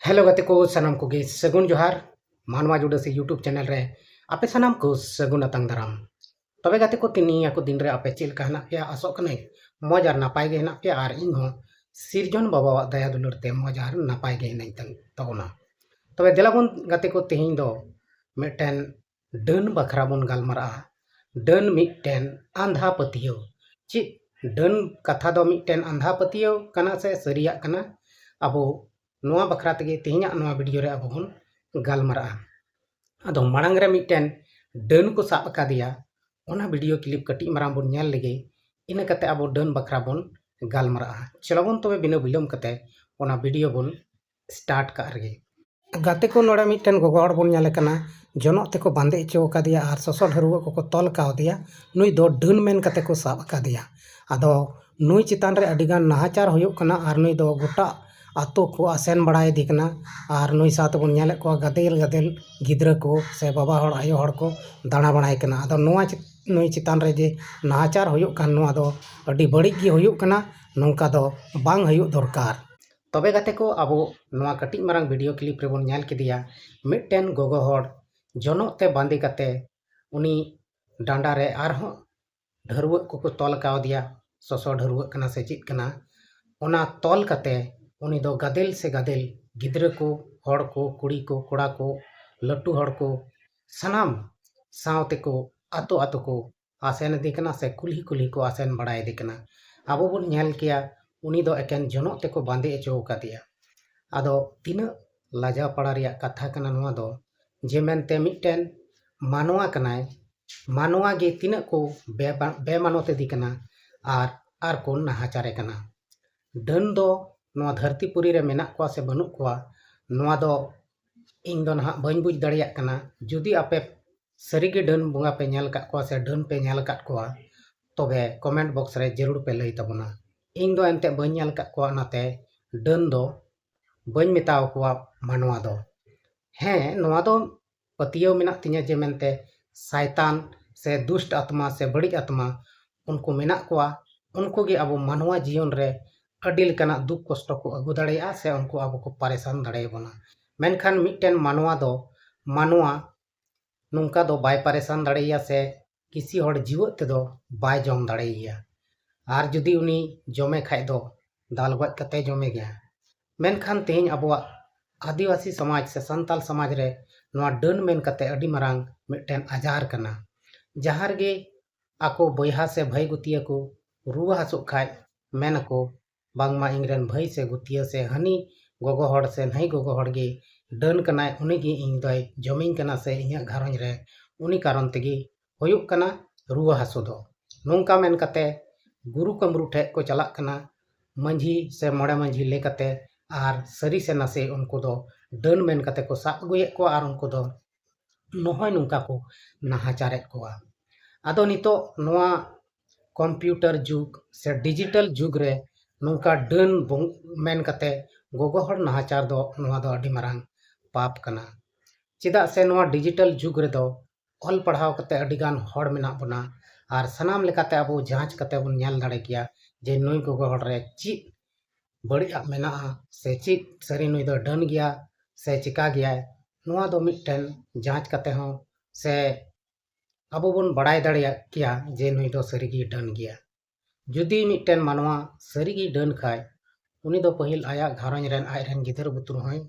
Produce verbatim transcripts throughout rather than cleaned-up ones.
Hello ᱜᱟᱛᱮ ᱠᱚ, ᱥᱟᱱᱟᱢ ᱠᱚᱜᱮ ᱥᱟᱹᱜᱩᱱ ᱡᱚᱦᱟᱨ᱾ ᱢᱟᱱᱣᱟ ᱡᱩᱰᱟᱹᱥᱤ YouTube ᱪᱮᱱᱮᱞ ᱨᱮ ᱟᱯᱮ ᱥᱟᱱᱟᱢ ᱠᱚ ᱥᱟᱹᱜᱩᱱ ᱟᱛᱟᱝ ᱫᱟᱨᱟᱢ᱾ ᱛᱚᱵᱮ ᱜᱟᱛᱮ ᱠᱚ, ᱛᱮᱦᱮᱧᱟᱜ ᱫᱤᱱ ᱨᱮ ᱟᱯᱮ ᱪᱮᱫ ᱞᱮᱠᱟ ᱦᱮᱱᱟᱜ ᱯᱮᱭᱟ? ᱟᱥᱚᱜ ᱠᱟᱹᱱᱟᱹᱧ ᱢᱚᱡᱽ ᱟᱨ ᱱᱟᱯᱟᱭ ᱜᱮ ᱦᱮᱱᱟᱜ ᱯᱮᱭᱟ, ᱟᱨ ᱤᱧ ᱦᱚᱸ ᱥᱤᱨᱡᱚᱱ ᱵᱟᱵᱟᱣᱟᱜ ᱫᱟᱭᱟ ᱫᱩᱞᱟᱹᱲ ᱛᱮ ᱢᱚᱡᱽ ᱟᱨ ᱱᱟᱯᱟᱭ ᱜᱮ ᱦᱮᱱᱟᱹᱧ ᱛᱟᱵᱚᱱᱟ᱾ ᱛᱚᱵᱮ ᱫᱮᱞᱟ ᱵᱚᱱ ᱜᱟᱛᱮ ᱠᱚ, ᱛᱮᱦᱮᱧ ᱫᱚ ᱢᱤᱫᱴᱮᱱ ᱰᱟᱹᱱ ᱵᱟᱠᱷᱨᱟ ᱵᱚᱱ ᱜᱟᱞᱢᱟᱨᱟᱜᱼᱟ᱾ ᱰᱟᱹᱱ ᱢᱤᱫᱴᱮᱱ ᱟᱸᱫᱷᱟ ᱯᱟᱹᱛᱭᱟᱹᱣ᱾ ᱪᱮᱫ ᱰᱟᱹᱱ ᱠᱟᱛᱷᱟ ᱫᱚ ᱢᱤᱫᱴᱮᱱ ᱟᱸᱫᱷᱟ ᱯᱟᱹᱛᱭᱟᱹᱣ ᱠᱟᱱᱟ ᱥᱮ ᱥᱟᱹᱨᱤᱭᱟᱜ ᱠᱟᱱᱟ? ᱟᱵᱚ ᱱᱚᱣᱟ ᱵᱟᱠᱷᱨᱟ ᱛᱮᱜᱮ ᱛᱮᱦᱮᱧᱟᱜ ᱱᱚᱣᱟ ᱵᱷᱤᱰᱤᱭᱳ ᱨᱮ ᱟᱵᱚ ᱵᱚᱱ ᱜᱟᱞᱢᱟᱨᱟᱜᱼᱟ᱾ ᱟᱫᱚ ᱢᱟᱲᱟᱝ ᱨᱮ ᱢᱤᱫᱴᱮᱱ ᱰᱟᱹᱱ ᱠᱚ ᱥᱟᱵ ᱟᱠᱟᱫᱮᱭᱟ, ᱚᱱᱟ ᱵᱷᱤᱰᱤᱭᱳ ᱠᱞᱤᱯ ᱠᱟᱹᱴᱤᱡ ᱢᱟᱨᱟᱝ ᱵᱚᱱ ᱧᱮᱞ ᱞᱮᱜᱮ, ᱤᱱᱟᱹ ᱠᱟᱛᱮ ᱟᱵᱚ ᱰᱟᱹᱱ ᱵᱟᱠᱷᱨᱟ ᱵᱚᱱ ᱜᱟᱞᱢᱟᱨᱟᱜᱼᱟ᱾ ᱪᱚᱞᱚ ᱵᱚᱱ ᱛᱚᱵᱮ ᱵᱤᱱᱟᱹ ᱵᱤᱞᱚᱢ ᱠᱟᱛᱮ ᱚᱱᱟ ᱵᱷᱤᱰᱤᱭᱳ ᱵᱚᱱ ᱥᱴᱟᱨᱴ ᱠᱟᱜ ᱨᱮᱜᱮ᱾ ᱜᱟᱛᱮ ᱠᱚ, ᱱᱚᱰᱮ ᱢᱤᱫᱴᱮᱱ ᱜᱚᱜᱚ ᱦᱚᱲ ᱵᱚᱱ ᱧᱮᱞᱮ ᱠᱟᱱᱟ, ᱡᱚᱱᱚᱜ ᱛᱮᱠᱚ ᱵᱟᱸᱫᱮ ᱦᱚᱪᱚ ᱟᱠᱟᱫᱮᱭᱟ ᱟᱨ ᱥᱚᱥᱚ ᱰᱷᱟᱹᱨᱣᱟᱹᱜ ᱠᱚᱠᱚ ᱛᱚᱞ ᱠᱟᱣᱫᱮᱭᱟ᱾ ᱱᱩᱭ ᱫᱚ ᱰᱟᱹᱱ ᱢᱮᱱ ᱠᱟᱛᱮ ᱠᱚ ᱥᱟᱵ ᱟᱠᱟᱫᱮᱭᱟ᱾ ᱟᱫᱚ ᱱᱩᱭ ᱪᱮᱛᱟᱱ ᱨᱮ ᱟᱹᱰᱤᱜᱟᱱ ᱱᱟᱦᱟᱪᱟᱨ ᱦᱩᱭᱩᱜ ᱠᱟᱱᱟ ᱟᱨ ᱱᱩᱭ ᱫᱚ ᱜᱚᱴᱟ ᱟᱛᱳ ᱠᱚ ᱟᱥᱮᱱ ᱵᱟᱲᱟᱭᱮᱫᱮ ᱠᱟᱱᱟ᱾ ᱟᱨ ᱱᱩᱭ ᱥᱟᱶ ᱛᱮᱵᱚᱱ ᱧᱮᱞᱮᱫ ᱠᱚᱣᱟ ᱜᱟᱫᱮᱞ ᱜᱟᱫᱮᱞ ᱜᱤᱫᱽᱨᱟᱹ ᱠᱚ ᱥᱮ ᱵᱟᱵᱟ ᱦᱚᱲ, ᱟᱭᱳ ᱦᱚᱲ ᱠᱚ ᱫᱟᱬᱟ ᱵᱟᱲᱟᱭ ᱠᱟᱱᱟ᱾ ᱟᱫᱚ ᱱᱚᱣᱟ ᱪᱮ-, ᱱᱩᱭ ᱪᱮᱛᱟᱱ ᱨᱮ ᱡᱮ ᱱᱟᱦᱟᱪᱟᱨ ᱦᱩᱭᱩᱜ ᱠᱟᱱ, ᱱᱚᱣᱟ ᱫᱚ ᱟᱹᱰᱤ ᱵᱟᱹᱲᱤᱡ ᱜᱮ ᱦᱩᱭᱩᱜ ᱠᱟᱱᱟ᱾ ᱱᱚᱝᱠᱟ ᱫᱚ ᱵᱟᱝ ᱦᱩᱭᱩᱜ ᱫᱚᱨᱠᱟᱨ᱾ ᱛᱚᱵᱮ ᱜᱟᱛᱮ ᱠᱚ, ᱟᱵᱚ ᱱᱚᱣᱟ ᱠᱟᱹᱴᱤᱡ ᱢᱟᱨᱟᱝ ᱵᱷᱤᱰᱤᱭᱳ ᱠᱞᱤᱯ ᱨᱮᱵᱚᱱ ᱧᱮᱞ ᱠᱮᱫᱮᱭᱟ, ᱢᱤᱫᱴᱮᱱ ᱜᱚᱜᱚ ᱦᱚᱲ ᱡᱚᱱᱚᱜ ᱛᱮ ᱵᱟᱸᱫᱮ ᱠᱟᱛᱮ ᱩᱱᱤ ᱰᱟᱸᱰᱟ ᱨᱮ ᱟᱨᱦᱚᱸ ᱰᱷᱟᱹᱨᱣᱟᱹᱜ ᱠᱚᱠᱚ ᱛᱚᱞ ᱠᱟᱣᱫᱮᱭᱟ, ᱥᱚᱥᱚ ᱰᱷᱟᱹᱨᱣᱟᱹᱜ ᱠᱟᱱᱟ ᱥᱮ ᱪᱮᱫ ᱠᱟᱱᱟ, ᱚᱱᱟ ᱛᱚᱞ ᱠᱟᱛᱮ ᱩᱱᱤ ᱫᱚ ᱜᱟᱫᱮᱞ ᱥᱮ ᱜᱟᱫᱮᱞ ᱜᱤᱫᱽᱨᱟᱹ ᱠᱚ, ᱦᱚᱲ ᱠᱚ, ᱠᱩᱲᱤ ᱠᱚ, ᱠᱚᱲᱟ ᱠᱚ, ᱞᱟᱹᱴᱩ ᱦᱚᱲ ᱠᱚ, ᱥᱟᱱᱟᱢ ᱥᱟᱶ ᱛᱮᱠᱚ ᱟᱛᱳ ᱟᱛᱳ ᱠᱚ ᱟᱥᱮᱱ ᱤᱫᱤ ᱠᱟᱱᱟ ᱥᱮ ᱠᱩᱞᱦᱤ ᱠᱩᱞᱦᱤ ᱠᱚ ᱟᱥᱮᱱ ᱵᱟᱲᱟᱭᱮᱫᱮ ᱠᱟᱱᱟ᱾ ᱟᱵᱚ ᱵᱚᱱ ᱧᱮᱞ ᱠᱮᱭᱟ, ᱩᱱᱤ ᱫᱚ ᱮᱠᱮᱱ ᱡᱚᱱᱚᱜ ᱛᱮᱠᱚ ᱵᱟᱸᱫᱮ ᱦᱚᱪᱚ ᱟᱠᱟᱫᱮᱭᱟ᱾ ᱟᱫᱚ ᱛᱤᱱᱟᱹᱜ ᱞᱟᱡᱟᱣ ᱯᱟᱲᱟ ᱨᱮᱭᱟᱜ ᱠᱟᱛᱷᱟ ᱠᱟᱱᱟ ᱱᱚᱣᱟ ᱫᱚ, ᱡᱮ ᱢᱮᱱᱛᱮ ᱢᱤᱫᱴᱮᱱ ᱢᱟᱱᱣᱟ ᱠᱟᱱᱟᱭ, ᱢᱟᱱᱣᱟ ᱜᱮ ᱛᱤᱱᱟᱹᱜ ᱠᱚ ᱵᱮ-, ᱵᱮᱢᱟᱱᱚᱛ ᱤᱫᱤ ᱠᱟᱱᱟ ᱟᱨ, ᱟᱨ ᱠᱚ ᱱᱟᱦᱟᱪᱟᱨᱮ ᱠᱟᱱᱟ᱾ ᱰᱟᱹᱱ ᱫᱚ ᱱᱚᱣᱟ ᱫᱷᱟᱹᱨᱛᱤ ᱯᱩᱨᱤ ᱨᱮ ᱢᱮᱱᱟᱜ ᱠᱚᱣᱟ ᱥᱮ ᱵᱟᱹᱱᱩᱜ ᱠᱚᱣᱟ, ᱱᱚᱣᱟ ᱫᱚ ᱤᱧ ᱫᱚ ᱱᱟᱦᱟᱜ ᱵᱟᱹᱧ ᱵᱩᱡᱽ ᱫᱟᱲᱮᱭᱟᱜ ᱠᱟᱱᱟ᱾ ᱡᱩᱫᱤ ᱟᱯᱮ ᱥᱟᱹᱨᱤᱜᱮ ᱰᱟᱹᱱ ᱵᱚᱸᱜᱟ ᱯᱮ ᱧᱮᱞ ᱟᱠᱟᱫ ᱠᱚᱣᱟ ᱥᱮ ᱰᱟᱹᱱ ᱯᱮ ᱧᱮᱞ ᱟᱠᱟᱫ ᱠᱚᱣᱟ, ᱛᱚᱵᱮ ᱠᱚᱢᱮᱱᱴ ᱵᱚᱠᱥ ᱨᱮ ᱡᱟᱹᱨᱩᱲ ᱯᱮ ᱞᱟᱹᱭ ᱛᱟᱵᱚᱱᱟ᱾ ᱤᱧ ᱫᱚ ᱮᱱᱛᱮᱫ ᱵᱟᱹᱧ ᱧᱮᱞ ᱟᱠᱟᱫ ᱠᱚᱣᱟ, ᱚᱱᱟᱛᱮ ᱰᱟᱹᱱ ᱫᱚ ᱵᱟᱹᱧ ᱢᱮᱛᱟᱣ ᱠᱚᱣᱟ ᱢᱟᱱᱣᱟ ᱫᱚ᱾ ᱦᱮᱸ, ᱱᱚᱣᱟ ᱫᱚ ᱯᱟᱹᱛᱭᱟᱹᱣ ᱢᱮᱱᱟᱜ ᱛᱤᱧᱟᱹ ᱡᱮ ᱢᱮᱱᱛᱮ ᱥᱟᱭᱛᱟᱱ ᱥᱮ ᱫᱩᱥᱴ ᱟᱛᱢᱟ ᱥᱮ ᱵᱟᱹᱲᱤᱡ ᱟᱛᱢᱟ ᱩᱱᱠᱩ ᱢᱮᱱᱟᱜ ᱠᱚᱣᱟ᱾ ᱩᱱᱠᱩ ᱜᱮ ᱟᱵᱚ ᱢᱟᱱᱣᱟ ᱡᱤᱭᱚᱱ ᱨᱮ ᱟᱹᱰᱤ ᱞᱮᱠᱟᱱᱟᱜ ᱫᱩᱠ ᱠᱚᱥᱴᱚ ᱠᱚ ᱟᱹᱜᱩ ᱫᱟᱲᱮᱭᱟᱜᱼᱟ ᱥᱮ ᱩᱱᱠᱩ ᱟᱵᱚ ᱠᱚ ᱯᱟᱨᱮᱥᱟᱱ ᱫᱟᱲᱮᱭᱟᱵᱚᱱᱟ᱾ ᱢᱮᱱᱠᱷᱟᱱ ᱢᱤᱫᱴᱮᱱ ᱢᱟᱱᱣᱟ ᱫᱚ ᱢᱟᱱᱣᱟ ᱱᱚᱝᱠᱟ ᱫᱚ ᱵᱟᱭ ᱯᱟᱨᱮᱥᱟᱱ ᱫᱟᱲᱮᱭᱟᱭᱟ ᱥᱮ ᱠᱤᱥᱤ ᱦᱚᱲ ᱡᱤᱣᱮᱫ ᱛᱮᱫᱚ ᱵᱟᱭ ᱡᱚᱢ ᱫᱟᱲᱮᱭᱟᱭᱟ᱾ ᱟᱨ ᱡᱩᱫᱤ ᱩᱱᱤ ᱡᱚᱢᱮ ᱠᱷᱟᱡ ᱫᱚ ᱫᱟᱞ ᱜᱚᱡ ᱠᱟᱛᱮ ᱡᱚᱢᱮ ᱜᱮᱭᱟ᱾ ᱢᱮᱱᱠᱷᱟᱱ ᱛᱮᱦᱮᱧ ᱟᱵᱚᱣᱟᱜ ᱟᱹᱫᱤᱵᱟᱹᱥᱤ ᱥᱚᱢᱟᱡᱽ ᱥᱮ ᱥᱟᱱᱛᱟᱞ ᱥᱚᱢᱟᱡᱽ ᱨᱮ ᱱᱚᱣᱟ ᱰᱟᱹᱱ ᱢᱮᱱ ᱠᱟᱛᱮ ᱟᱹᱰᱤ ᱢᱟᱨᱟᱝ ᱢᱤᱫᱴᱮᱱ ᱟᱡᱟᱨ ᱠᱟᱱᱟ᱾ ᱡᱟᱦᱟᱸ ᱨᱮᱜᱮ ᱟᱠᱚ ᱵᱚᱭᱦᱟ ᱥᱮ ᱵᱷᱟᱹᱭ ᱜᱩᱛᱤᱭᱟᱹ ᱠᱚ ᱨᱩᱣᱟᱹ ᱦᱟᱹᱥᱩᱜ ᱠᱷᱟᱡ ᱢᱮᱱ ᱟᱠᱚ, ᱵᱟᱝᱢᱟ ᱤᱧ ᱨᱮᱱ ᱵᱷᱟᱹᱭ ᱥᱮ ᱜᱩᱛᱤᱭᱟᱹ ᱥᱮ ᱦᱟᱹᱱᱤ ᱜᱚᱜᱚ ᱦᱚᱲ ᱥᱮ ᱱᱟᱹᱭ ᱜᱚᱜᱚ ᱦᱚᱲ ᱜᱮ ᱰᱟᱹᱱ ᱠᱟᱱᱟᱭ, ᱩᱱᱤ ᱜᱮ ᱤᱧ ᱫᱚᱭ ᱡᱚᱢᱤᱧ ᱠᱟᱱᱟ ᱥᱮ ᱤᱧᱟᱹᱜ ᱜᱷᱟᱨᱚᱸᱡᱽ ᱨᱮ ᱩᱱᱤ ᱠᱟᱨᱚᱱ ᱛᱮᱜᱮ ᱦᱩᱭᱩᱜ ᱠᱟᱱᱟ ᱨᱩᱣᱟᱹ ᱦᱟᱹᱥᱩ ᱫᱚ᱾ ᱱᱚᱝᱠᱟ ᱢᱮᱱ ᱠᱟᱛᱮ ᱜᱩᱨᱩ ᱠᱟᱹᱢᱨᱩ ᱴᱷᱮᱡ ᱠᱚ ᱪᱟᱞᱟᱜ ᱠᱟᱱᱟ, ᱢᱟᱹᱡᱷᱤ ᱥᱮ ᱢᱚᱬᱮ ᱢᱟᱹᱡᱷᱤ ᱞᱟᱹᱭ ᱠᱟᱛᱮ, ᱟᱨ ᱥᱟᱹᱨᱤ ᱥᱮ ᱱᱟᱥᱮ ᱩᱱᱠᱩ ᱫᱚ ᱰᱟᱹᱱ ᱢᱮᱱ ᱠᱟᱛᱮ ᱠᱚ ᱥᱟᱵ ᱟᱹᱜᱩᱭᱮᱫ ᱠᱚᱣᱟ ᱟᱨ ᱩᱱᱠᱩ ᱫᱚ ᱱᱚᱜᱼᱚᱭ ᱱᱚᱝᱠᱟ ᱠᱚ ᱱᱟᱦᱟᱪᱟᱨᱮᱫ ᱠᱚᱣᱟ᱾ ᱟᱫᱚ ᱱᱤᱛᱚᱜ ᱱᱚᱣᱟ ᱠᱚᱢᱯᱤᱭᱩᱴᱟᱨ ᱡᱩᱜᱽ ᱥᱮ ᱰᱤᱡᱤᱴᱟᱞ ᱡᱩᱜᱽ ᱨᱮ ᱱᱚᱝᱠᱟ ᱰᱟᱹᱱ ᱵᱚᱝ-, ᱢᱮᱱ ᱠᱟᱛᱮ ᱜᱚᱜᱚ ᱦᱚᱲ ᱱᱟᱦᱟᱪᱟᱨ ᱫᱚ ᱱᱚᱣᱟ ᱫᱚ ᱟᱹᱰᱤ ᱢᱟᱨᱟᱝ ᱯᱟᱯ ᱠᱟᱱᱟ᱾ ᱪᱮᱫᱟᱜ ᱥᱮ ᱱᱚᱣᱟ ᱰᱤᱡᱤᱴᱟᱞ ᱡᱩᱜᱽ ᱨᱮᱫᱚ ᱚᱞ ᱯᱟᱲᱦᱟᱣ ᱠᱟᱛᱮ ᱟᱹᱰᱤ ᱜᱟᱱ ᱦᱚᱲ ᱢᱮᱱᱟᱜ ᱵᱚᱱᱟ ᱟᱨ ᱥᱟᱱᱟᱢ ᱞᱮᱠᱟᱛᱮ ᱟᱵᱚ ᱡᱟᱸᱪ ᱠᱟᱛᱮ ᱵᱚᱱ ᱧᱮᱞ ᱫᱟᱲᱮ ᱠᱮᱭᱟ ᱡᱮ ᱱᱩᱭ ᱜᱚᱜᱚ ᱦᱚᱲ ᱨᱮ ᱪᱮᱫ ᱵᱟᱹᱲᱤᱡᱟᱜ ᱢᱮᱱᱟᱜᱼᱟ ᱥᱮ ᱪᱮᱫ ᱥᱟᱹᱨᱤ ᱱᱩᱭ ᱫᱚ ᱰᱟᱹᱱ ᱜᱮᱭᱟ ᱥᱮ ᱪᱤᱠᱟ ᱜᱮᱭᱟᱭ᱾ ᱱᱚᱣᱟ ᱫᱚ ᱢᱤᱫᱴᱮᱱ ᱡᱟᱸᱪ ᱠᱟᱛᱮ ᱦᱚᱸ ᱥᱮ ᱟᱵᱚ ᱵᱚᱱ ᱵᱟᱲᱟᱭ ᱫᱟᱲᱮᱭᱟᱜ ᱠᱮᱭᱟ ᱡᱮ ᱱᱩᱭ ᱫᱚ ᱥᱟᱹᱨᱤᱜᱮ ᱰᱟᱹᱱ ᱜᱮᱭᱟ᱾ ᱡᱩᱫᱤ ᱢᱤᱫᱴᱮᱱ ᱢᱟᱱᱣᱟ ᱥᱟᱹᱨᱤᱜᱮ ᱰᱟᱹᱱ ᱠᱷᱟᱡ, ᱩᱱᱤ ᱫᱚ ᱯᱟᱹᱦᱤᱞ ᱟᱭᱟᱜ ᱜᱷᱟᱨᱚᱸᱡᱽ ᱨᱮᱱ ᱟᱡ ᱨᱮᱱ ᱜᱤᱫᱟᱹᱨ ᱵᱩᱛᱨᱩ ᱦᱚᱸᱭ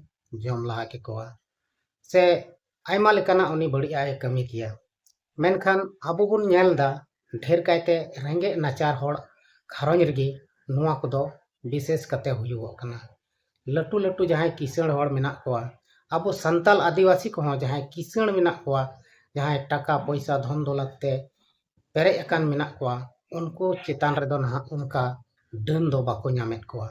ᱡᱚᱢ ᱞᱟᱦᱟ ᱠᱮᱠᱚᱣᱟ ᱥᱮ ᱟᱭᱢᱟ ᱞᱮᱠᱟᱱᱟᱜ ᱩᱱᱤ ᱵᱟᱹᱲᱤᱡ ᱟᱜ ᱮ ᱠᱟᱹᱢᱤ ᱠᱮᱭᱟ᱾ ᱢᱮᱱᱠᱷᱟᱱ ᱟᱵᱚ ᱵᱚᱱ ᱧᱮᱞ ᱮᱫᱟ ᱰᱷᱮᱨ ᱠᱟᱭᱛᱮ ᱨᱮᱸᱜᱮᱡ ᱱᱟᱪᱟᱨ ᱦᱚᱲ ᱜᱷᱟᱨᱚᱸᱡᱽ ᱨᱮᱜᱮ ᱱᱚᱣᱟ ᱠᱚᱫᱚ ᱵᱤᱥᱮᱥ ᱠᱟᱛᱮ ᱦᱩᱭᱩᱜᱚᱜ ᱠᱟᱱᱟ᱾ ᱞᱟᱹᱴᱩ ᱞᱟᱹᱴᱩ ᱡᱟᱦᱟᱸᱭ ᱠᱤᱥᱟᱹᱬ ᱦᱚᱲ ᱢᱮᱱᱟᱜ ᱠᱚᱣᱟ, ᱟᱵᱚ ᱥᱟᱱᱛᱟᱞ ᱟᱹᱫᱤᱵᱟᱹᱥᱤ ᱠᱚᱦᱚᱸ ᱡᱟᱦᱟᱸᱭ ᱠᱤᱥᱟᱹᱬ ᱢᱮᱱᱟᱜ ᱠᱚᱣᱟ, ᱡᱟᱦᱟᱸᱭ ᱴᱟᱠᱟ ᱯᱚᱭᱥᱟ ᱫᱷᱚᱱ ᱫᱚᱞᱟᱛ ᱛᱮ ᱯᱮᱨᱮᱡ ᱟᱠᱟᱱ ᱢᱮᱱᱟᱜ ᱠᱚᱣᱟ, ᱩᱱᱠᱩ ᱪᱮᱛᱟᱱ ᱨᱮᱫᱚ ᱱᱟᱦᱟᱜ ᱚᱱᱠᱟ ᱰᱟᱹᱱ ᱫᱚ ᱵᱟᱠᱚ ᱧᱟᱢᱮᱫ ᱠᱚᱣᱟ᱾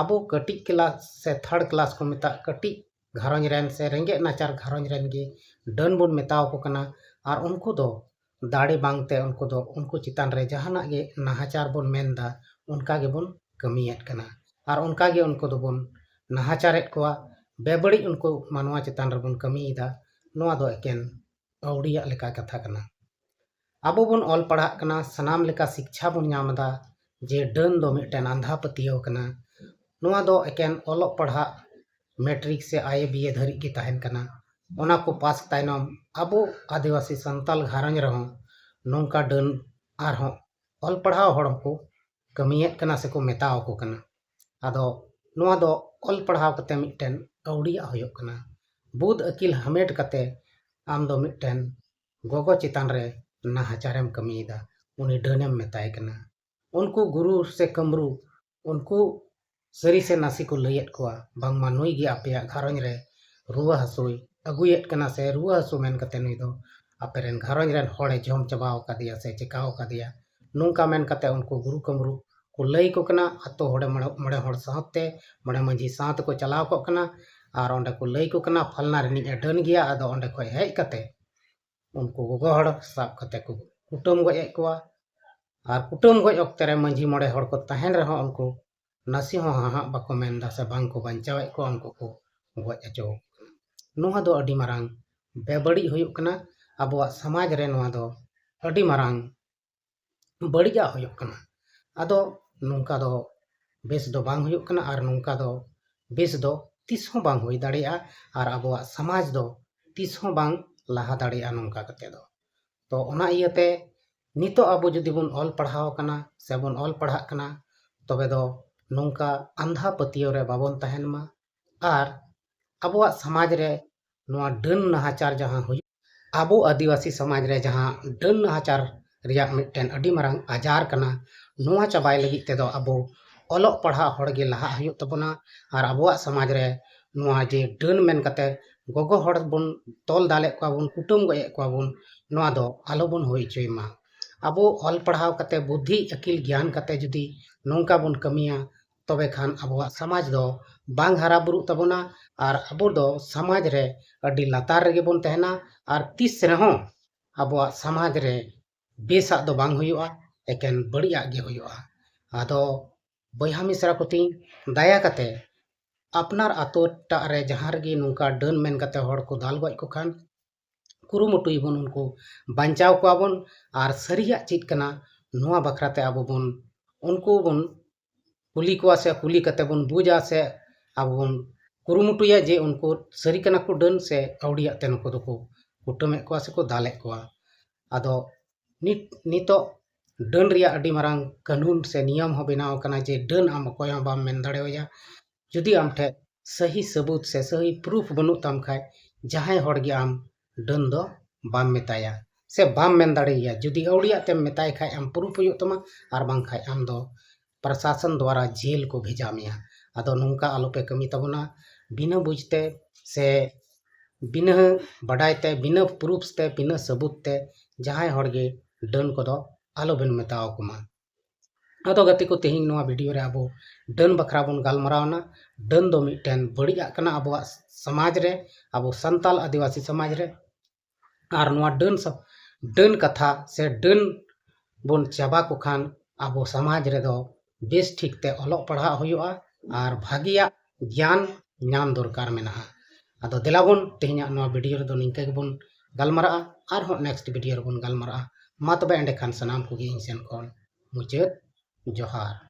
ᱟᱵᱚ ᱠᱟᱹᱴᱤᱡ ᱠᱞᱟᱥ ᱥᱮ ᱛᱷᱟᱨᱰ ᱠᱞᱟᱥ ᱠᱚ ᱢᱮᱛᱟᱜ, ᱠᱟᱹᱴᱤᱡ ᱜᱷᱟᱨᱚᱸᱡᱽ ᱨᱮᱱ ᱥᱮ ᱨᱮᱸᱜᱮᱡ ᱱᱟᱪᱟᱨ ᱜᱷᱟᱨᱚᱸᱡᱽ ᱨᱮᱱ ᱜᱮ ᱰᱟᱹᱱ ᱵᱚᱱ ᱢᱮᱛᱟᱣ ᱠᱚ ᱠᱟᱱᱟ᱾ ᱟᱨ ᱩᱱᱠᱩ ᱫᱚ ᱫᱟᱲᱮ ᱵᱟᱝᱛᱮ ᱩᱱᱠᱩ ᱫᱚ ᱩᱱᱠᱩ ᱪᱮᱛᱟᱱ ᱨᱮ ᱡᱟᱦᱟᱱᱟᱜ ᱜᱮ ᱱᱟᱦᱟᱪᱟᱨ ᱵᱚᱱ ᱢᱮᱱᱫᱟ, ᱚᱱᱠᱟ ᱜᱮᱵᱚᱱ ᱠᱟᱹᱢᱤᱭᱮᱫ ᱠᱟᱱᱟ᱾ ᱟᱨ ᱚᱱᱠᱟ ᱜᱮ ᱩᱱᱠᱩ ᱫᱚᱵᱚᱱ ᱱᱟᱦᱟᱪᱟᱨᱮᱫ ᱠᱚᱣᱟ, ᱵᱮᱵᱟᱹᱲᱤᱡ ᱩᱱᱠᱩ ᱢᱟᱱᱣᱟ ᱪᱮᱛᱟᱱ ᱨᱮᱵᱚᱱ ᱠᱟᱹᱢᱤᱭᱮᱫᱟ᱾ ᱱᱚᱣᱟ ᱫᱚ ᱮᱠᱮᱱ ᱟᱹᱣᱲᱤᱭᱟᱜ ᱞᱮᱠᱟ ᱠᱟᱛᱷᱟ ᱠᱟᱱᱟ᱾ ᱟᱵᱚ ᱵᱚᱱ ᱚᱞ ᱯᱟᱲᱦᱟᱜ ᱠᱟᱱᱟ, ᱥᱟᱱᱟᱢ ᱞᱮᱠᱟ ᱥᱤᱠᱪᱷᱟ ᱵᱚᱱ ᱧᱟᱢ ᱮᱫᱟ, ᱡᱮ ᱰᱟᱹᱱ ᱫᱚ ᱢᱤᱫᱴᱮᱱ ᱟᱸᱫᱷᱟ ᱯᱟᱹᱛᱭᱟᱹᱣ ᱠᱟᱱᱟ, ᱱᱚᱣᱟ ᱫᱚ ᱮᱠᱮᱱ ᱚᱞᱚᱜ ᱯᱟᱲᱦᱟᱜ ᱢᱮᱴᱨᱤᱠ ᱥᱮ ᱟᱭ ᱮ ᱵᱤ ᱮ ᱫᱷᱟᱹᱨᱤᱡ ᱜᱮ ᱛᱟᱦᱮᱱ ᱠᱟᱱᱟ᱾ ᱚᱱᱟ ᱠᱚ ᱯᱟᱥ ᱛᱟᱭᱱᱚᱢ ᱟᱵᱚ ᱟᱹᱫᱤᱵᱟᱹᱥᱤ ᱥᱟᱱᱛᱟᱞ ᱜᱷᱟᱨᱚᱸᱡᱽ ᱨᱮᱦᱚᱸ ᱱᱚᱝᱠᱟ ᱰᱟᱹᱱ ᱟᱨᱦᱚᱸ ᱚᱞ ᱯᱟᱲᱦᱟᱣ ᱦᱚᱲ ᱦᱚᱸᱠᱚ ᱠᱟᱹᱢᱤᱭᱮᱫ ᱠᱟᱱᱟ ᱥᱮᱠᱚ ᱢᱮᱛᱟ ᱟᱠᱚ ᱠᱟᱱᱟ᱾ ᱟᱫᱚ ᱱᱚᱣᱟ ᱫᱚ ᱚᱞ ᱯᱟᱲᱦᱟᱣ ᱠᱟᱛᱮ ᱢᱤᱫᱴᱮᱱ ᱟᱹᱣᱲᱤᱭᱟᱜ ᱦᱩᱭᱩᱜ ᱠᱟᱱᱟ᱾ ᱵᱩᱫ ᱟᱹᱠᱤᱞ ᱦᱟᱢᱮᱴ ᱠᱟᱛᱮ ᱟᱢ ᱫᱚ ᱢᱤᱫᱴᱮᱱ ᱜᱚᱜᱚ ᱪᱮᱛᱟᱱ ᱨᱮ ᱱᱟᱦᱟᱪᱟᱨᱮᱢ ᱠᱟᱹᱢᱤᱭᱮᱫᱟ, ᱩᱱᱤ ᱰᱟᱹᱱᱮᱢ ᱢᱮᱛᱟᱭ ᱠᱟᱱᱟ᱾ ᱩᱱᱠᱩ ᱜᱩᱨᱩ ᱥᱮ ᱠᱟᱹᱢᱨᱩ, ᱩᱱᱠᱩ ᱥᱟᱹᱨᱤ ᱥᱮ ᱱᱟᱥᱮ ᱠᱚ ᱞᱟᱹᱭᱮᱫ ᱠᱚᱣᱟ, ᱵᱟᱝᱢᱟ ᱱᱩᱭ ᱜᱮ ᱟᱯᱮᱭᱟᱜ ᱜᱷᱟᱨᱚᱸᱡᱽ ᱨᱮ ᱨᱩᱣᱟᱹ ᱦᱟᱹᱥᱩᱭ ᱟᱹᱜᱩᱭᱮᱫ ᱠᱟᱱᱟ, ᱥᱮ ᱨᱩᱣᱟᱹ ᱦᱟᱹᱥᱩ ᱢᱮᱱ ᱠᱟᱛᱮ ᱱᱩᱭ ᱫᱚ ᱟᱯᱮ ᱨᱮᱱ ᱜᱷᱟᱨᱚᱸᱡᱽ ᱨᱮᱱ ᱦᱚᱲᱮ ᱡᱚᱢ ᱪᱟᱵᱟᱣ ᱟᱠᱟᱫᱮᱭᱟ ᱥᱮ ᱪᱤᱠᱟᱹᱣ ᱟᱠᱟᱫᱮᱭᱟ, ᱱᱚᱝᱠᱟ ᱢᱮᱱ ᱠᱟᱛᱮ ᱩᱱᱠᱩ ᱜᱩᱨᱩ ᱠᱟᱹᱢᱨᱩ ᱠᱚ ᱞᱟᱹᱭ ᱟᱠᱚ ᱠᱟᱱᱟ᱾ ᱟᱛᱳ ᱦᱚᱲ ᱢᱚᱬᱮ, ᱢᱚᱬᱮ ᱦᱚᱲ ᱥᱟᱶᱛᱮ, ᱢᱚᱬᱮ ᱢᱟᱺᱡᱷᱤ ᱥᱟᱶ ᱛᱮᱠᱚ ᱪᱟᱞᱟᱣ ᱠᱚᱜ ᱠᱟᱱᱟ ᱟᱨ ᱚᱸᱰᱮ ᱠᱚ ᱞᱟᱹᱭ ᱟᱠᱚ ᱠᱟᱱᱟ, ᱯᱷᱟᱞᱱᱟ ᱨᱤᱱᱤᱡ ᱮ ᱰᱟᱹᱱ ᱜᱮᱭᱟ᱾ ᱟᱫᱚ ᱚᱸᱰᱮ ᱠᱷᱚᱱ ᱦᱮᱡ ᱠᱟᱛᱮ ᱩᱱᱠᱩ ᱜᱚᱜᱚ ᱦᱚᱲ ᱥᱟᱵ ᱠᱟᱛᱮ ᱠᱚ ᱠᱩᱴᱟᱹᱢ ᱜᱚᱡ ᱮᱫ ᱠᱚᱣᱟ᱾ ᱟᱨ ᱠᱩᱴᱟᱹᱢ ᱜᱚᱡ ᱚᱠᱛᱮ ᱨᱮ ᱢᱟᱺᱡᱷᱤ ᱢᱚᱬᱮ ᱦᱚᱲ ᱠᱚ ᱛᱟᱦᱮᱱ ᱨᱮᱦᱚᱸ ᱩᱱᱠᱩ ᱱᱟᱥᱮ ᱦᱚᱸ ᱦᱟᱦᱟᱜ ᱵᱟᱠᱚ ᱢᱮᱱ ᱮᱫᱟ ᱥᱮ ᱵᱟᱝ ᱠᱚ ᱵᱟᱧᱪᱟᱣᱮᱫ ᱠᱚᱣᱟ, ᱩᱱᱠᱩ ᱠᱚ ᱜᱚᱡ ᱦᱚᱪᱚ ᱟᱠᱚ ᱠᱟᱱᱟ᱾ ᱱᱚᱣᱟ ᱫᱚ ᱟᱹᱰᱤ ᱢᱟᱨᱟᱝ ᱵᱮᱵᱟᱹᱲᱤᱡ ᱦᱩᱭᱩᱜ ᱠᱟᱱᱟ᱾ ᱟᱵᱚᱣᱟᱜ ᱥᱚᱢᱟᱡᱽ ᱨᱮ ᱱᱚᱣᱟ ᱫᱚ ᱟᱹᱰᱤ ᱢᱟᱨᱟᱝ ᱵᱟᱹᱲᱤᱡᱟᱜ ᱦᱩᱭᱩᱜ ᱠᱟᱱᱟ᱾ ᱟᱫᱚ ᱱᱚᱝᱠᱟ ᱫᱚ ᱵᱮᱥ ᱫᱚ ᱵᱟᱝ ᱦᱩᱭᱩᱜ ᱠᱟᱱᱟ ᱟᱨ ᱱᱚᱝᱠᱟ ᱫᱚ ᱵᱮᱥ ᱫᱚ ᱛᱤᱥ ᱦᱚᱸ ᱵᱟᱝ ᱦᱩᱭ ᱫᱟᱲᱮᱭᱟᱜᱼᱟ ᱟᱨ ᱟᱵᱚᱣᱟᱜ ᱥᱚᱢᱟᱡᱽ ᱫᱚ ᱛᱤᱥ ᱦᱚᱸ ᱵᱟᱝ ᱞᱟᱦᱟ ᱫᱟᱲᱮᱭᱟᱜᱼᱟ ᱱᱚᱝᱠᱟ ᱠᱟᱛᱮ ᱫᱚ᱾ ᱛᱚ ᱚᱱᱟ ᱤᱭᱟᱹᱛᱮ ᱱᱤᱛᱚᱜ ᱟᱵᱚ ᱡᱩᱫᱤ ᱵᱚᱱ ᱚᱞ ᱯᱟᱲᱦᱟᱣ ᱟᱠᱟᱱᱟ ᱥᱮ ᱵᱚᱱ ᱚᱞ ᱯᱟᱲᱦᱟᱜ ᱠᱟᱱᱟ, ᱛᱚᱵᱮ ᱫᱚ ᱱᱚᱝᱠᱟ ᱟᱸᱫᱷᱟ ᱯᱟᱹᱛᱭᱟᱹᱣ ᱨᱮ ᱵᱟᱵᱚᱱ ᱛᱟᱦᱮᱱ ᱢᱟ᱾ ᱟᱨ ᱟᱵᱚᱣᱟᱜ ᱥᱚᱢᱟᱡᱽ ᱨᱮ ᱱᱚᱣᱟ ᱰᱟᱹᱱ ᱱᱟᱦᱟᱪᱟᱨ ᱡᱟᱦᱟᱸ ᱦᱩᱭᱩᱜ, ᱟᱵᱚ ᱟᱹᱫᱤᱵᱟᱹᱥᱤ ᱥᱚᱢᱟᱡᱽ ᱨᱮ ᱡᱟᱦᱟᱸ ᱰᱟᱹᱱ ᱱᱟᱦᱟᱪᱟᱨ ᱨᱮᱭᱟᱜ ᱢᱤᱫᱴᱮᱱ ᱟᱹᱰᱤ ᱢᱟᱨᱟᱝ ᱟᱡᱟᱨ ᱠᱟᱱᱟ, ᱱᱚᱣᱟ ᱪᱟᱵᱟᱭ ᱞᱟᱹᱜᱤᱫ ᱛᱮᱫᱚ ᱟᱵᱚ ᱚᱞᱚᱜ ᱯᱟᱲᱦᱟᱜ ᱦᱚᱲ ᱜᱮ ᱞᱟᱦᱟᱜ ᱦᱩᱭᱩᱜ ᱛᱟᱵᱚᱱᱟ᱾ ᱟᱨ ᱟᱵᱚᱣᱟᱜ ᱥᱚᱢᱟᱡᱽ ᱨᱮ ᱱᱚᱣᱟ ᱡᱮ ᱰᱟᱹᱱ ᱢᱮᱱ ᱠᱟᱛᱮ ᱜᱚᱜᱚ ᱦᱚᱲ ᱵᱚᱱ ᱛᱚᱞ ᱫᱟᱞᱮᱫ ᱠᱚᱣᱟ ᱵᱚᱱ, ᱠᱩᱴᱟᱹᱢ ᱜᱚᱡ ᱮᱫ ᱠᱚᱣᱟ ᱵᱚᱱ, ᱱᱚᱣᱟ ᱫᱚ ᱟᱞᱚ ᱵᱚᱱ ᱦᱩᱭ ᱦᱚᱪᱚᱭ ᱢᱟ᱾ ᱟᱵᱚ ᱚᱞ ᱯᱟᱲᱦᱟᱣ ᱠᱟᱛᱮ ᱵᱩᱫᱽᱫᱷᱤ ᱟᱹᱠᱤᱞ ᱜᱮᱭᱟᱱ ᱠᱟᱛᱮ ᱡᱩᱫᱤ ᱱᱚᱝᱠᱟ ᱵᱚᱱ ᱠᱟᱹᱢᱤᱭᱟ, ᱛᱚᱵᱮ ᱠᱷᱟᱱ ᱟᱵᱚᱣᱟᱜ ᱥᱚᱢᱟᱡᱽ ᱫᱚ ᱵᱟᱝ ᱦᱟᱨᱟ ᱵᱩᱨᱩᱜ ᱛᱟᱵᱚᱱᱟ ᱟᱨ ᱟᱵᱚ ᱫᱚ ᱥᱚᱢᱟᱡᱽ ᱨᱮ ᱟᱹᱰᱤ ᱞᱟᱛᱟᱨ ᱨᱮᱜᱮ ᱵᱚᱱ ᱛᱟᱦᱮᱱᱟ᱾ ᱟᱨ ᱛᱤᱥ ᱨᱮᱦᱚᱸ ᱟᱵᱚᱣᱟᱜ ᱥᱚᱢᱟᱡᱽ ᱨᱮ ᱵᱮᱥᱟᱜ ᱫᱚ ᱵᱟᱝ ᱦᱩᱭᱩᱜᱼᱟ, ᱮᱠᱮᱱ ᱵᱟᱹᱲᱤᱡᱟᱜ ᱜᱮ ᱦᱩᱭᱩᱜᱼᱟ᱾ ᱟᱫᱚ ᱵᱚᱭᱦᱟ ᱢᱤᱥᱨᱟ ᱠᱚ ᱛᱤᱧ, ᱫᱟᱭᱟ ᱠᱟᱛᱮ ᱟᱯᱱᱟᱨ ᱟᱛᱳ ᱴᱟᱜ ᱨᱮ ᱡᱟᱦᱟᱸ ᱨᱮᱜᱮ ᱱᱚᱝᱠᱟ ᱰᱟᱹᱱ ᱢᱮᱱ ᱠᱟᱛᱮ ᱦᱚᱲ ᱠᱚ ᱫᱟᱞ ᱜᱚᱡ ᱠᱚ ᱠᱷᱟᱱ, ᱠᱩᱨᱩᱢᱩᱴᱩᱭᱟᱵᱚᱱ ᱩᱱᱠᱩ ᱵᱟᱧᱪᱟᱣ ᱠᱚᱣᱟ ᱵᱚᱱ᱾ ᱟᱨ ᱥᱟᱹᱨᱤᱭᱟᱜ ᱪᱮᱫ ᱠᱟᱱᱟ, ᱱᱚᱣᱟ ᱵᱟᱠᱷᱨᱟ ᱛᱮ ᱟᱵᱚ ᱵᱚᱱ ᱩᱱᱠᱩ ᱵᱚᱱ ᱠᱩᱞᱤ ᱠᱚᱣᱟ ᱥᱮ ᱠᱩᱞᱤ ᱠᱟᱛᱮ ᱵᱚᱱ ᱵᱩᱡᱟ ᱥᱮ ᱟᱵᱚ ᱵᱚᱱ ᱠᱩᱨᱩᱢᱩᱴᱩᱭᱟ ᱡᱮ ᱩᱱᱠᱩ ᱥᱟᱹᱨᱤ ᱠᱟᱱᱟ ᱠᱚ ᱰᱟᱹᱱ ᱥᱮ ᱟᱹᱣᱲᱤᱭᱟᱜ ᱛᱮ ᱱᱩᱠᱩ ᱫᱚᱠᱚ ᱠᱩᱴᱟᱹᱢᱮᱫ ᱠᱚᱣᱟ ᱥᱮᱠᱚ ᱫᱟᱞᱮᱫ ᱠᱚᱣᱟ᱾ ᱟᱫᱚ ᱱᱤᱛ, ᱱᱤᱛᱚᱜ ᱰᱟᱹᱱ ᱨᱮᱭᱟᱜ ᱟᱹᱰᱤ ᱢᱟᱨᱟᱝ ᱠᱟᱹᱱᱩᱱ ᱥᱮ ᱱᱤᱭᱚᱢ ᱦᱚᱸ ᱵᱮᱱᱟᱣ ᱟᱠᱟᱱᱟ ᱡᱮ ᱰᱟᱹᱱ ᱟᱢ ᱚᱠᱚᱭ ᱦᱚᱸ ᱵᱟᱢ ᱢᱮᱱ ᱫᱟᱲᱮᱣᱟᱭᱟ᱾ ᱡᱩᱫᱤ ᱟᱢ ᱴᱷᱮᱱ ᱥᱟᱹᱦᱤ ᱥᱟᱹᱵᱩᱛ ᱥᱮ ᱥᱟᱹᱦᱤ proof ᱵᱟᱹᱱᱩᱜ ᱛᱟᱢ ᱠᱷᱟᱡ, ᱡᱟᱦᱟᱸᱭ ᱦᱚᱲ ᱜᱮ ᱟᱢ ᱰᱟᱹᱱ ᱫᱚ ᱵᱟᱢ ᱢᱮᱛᱟᱭᱟ ᱥᱮ ᱵᱟᱢ ᱢᱮᱱ ᱫᱟᱲᱮᱭᱟᱭᱟ᱾ ᱡᱩᱫᱤ ᱟᱹᱣᱲᱤᱭᱟᱜ ᱛᱮᱢ ᱢᱮᱛᱟᱭ ᱠᱷᱟᱡ ᱟᱢ proof ᱦᱩᱭᱩᱜ ᱛᱟᱢᱟ, ᱟᱨ ᱵᱟᱝᱠᱷᱟᱡ ᱟᱢ ᱫᱚ ᱯᱨᱚᱥᱟᱥᱚᱱ ᱫᱣᱟᱨᱟ ᱡᱮᱞ ᱠᱚ ᱵᱷᱮᱡᱟ ᱢᱮᱭᱟ᱾ ᱟᱫᱚ ᱱᱚᱝᱠᱟ ᱟᱞᱚᱯᱮ ᱠᱟᱹᱢᱤ ᱛᱟᱵᱚᱱᱟ, ᱵᱤᱱᱟᱹ ᱵᱩᱡᱽ ᱛᱮ ᱥᱮ ᱵᱤᱱᱟᱹ ᱵᱟᱰᱟᱭ ᱛᱮ, ᱵᱤᱱᱟᱹ proof ᱛᱮ, ᱵᱤᱱᱟᱹ ᱥᱟᱹᱵᱩᱛ ᱛᱮ ᱡᱟᱦᱟᱸᱭ ᱦᱚᱲ ᱜᱮ ᱰᱟᱹᱱ ᱠᱚᱫᱚ ᱟᱞᱚᱵᱮᱱ ᱢᱮᱛᱟᱣ ᱠᱚᱢᱟ᱾ ᱟᱫᱚ ᱜᱟᱛᱮ ᱠᱚ, ᱛᱮᱦᱮᱧ ᱱᱚᱣᱟ video ᱨᱮ ᱟᱵᱚ ᱰᱟᱹᱱ ᱵᱟᱠᱷᱨᱟ ᱵᱚᱱ ᱜᱟᱞᱢᱟᱨᱟᱣ ᱮᱱᱟ᱾ ᱰᱟᱹᱱ ᱫᱚ ᱢᱤᱫᱴᱮᱱ ᱵᱟᱹᱲᱤᱡ ᱟᱜ ᱠᱟᱱᱟ ᱟᱵᱚᱣᱟᱜ ᱥᱚᱢᱟᱡᱽ ᱨᱮ, ᱟᱵᱚ ᱥᱟᱱᱛᱟᱞ ᱟᱹᱫᱤᱵᱟᱹᱥᱤ ᱥᱚᱢᱟᱡᱽ ᱨᱮ᱾ ᱟᱨ ᱱᱚᱣᱟ ᱰᱟᱹᱱ ᱥᱟ-, ᱰᱟᱹᱱ ᱠᱟᱛᱷᱟ ᱥᱮ ᱰᱟᱹᱱ ᱵᱚᱱ ᱪᱟᱵᱟ ᱠᱚ ᱠᱷᱟᱱ ᱟᱵᱚ ᱥᱚᱢᱟᱡᱽ ᱨᱮᱫᱚ ᱵᱮᱥ ᱴᱷᱤᱠ ᱛᱮ ᱚᱞᱚᱜ ᱯᱟᱲᱦᱟᱜ ᱦᱩᱭᱩᱜᱼᱟ ᱟᱨ ᱵᱷᱟᱹᱜᱤᱭᱟᱜ ᱜᱮᱭᱟᱱ ᱧᱟᱢ ᱫᱚᱨᱠᱟᱨ ᱢᱮᱱᱟᱜᱼᱟ᱾ ᱟᱫᱚ ᱫᱮᱞᱟ ᱵᱚᱱ ᱛᱮᱦᱮᱧᱟᱜ ᱱᱚᱣᱟ video ᱨᱮᱫᱚ ᱱᱤᱝᱠᱟᱹ ᱜᱮᱵᱚᱱ ᱜᱟᱞᱢᱟᱨᱟᱜᱼᱟ᱾ ᱟᱨᱦᱚᱸ next video ᱨᱮᱵᱚᱱ ᱜᱟᱞᱢᱟᱨᱟᱜᱼᱟ᱾ ᱢᱟ ᱛᱚᱵᱮ ᱮᱸᱰᱮᱠᱷᱟᱱ ᱥᱟᱱᱟᱢ ᱠᱚᱜᱮ ᱤᱧ ᱥᱮᱱ ᱠᱷᱚᱱ ᱢᱩᱪᱟᱹᱫ ᱡᱚᱦᱟᱨ᱾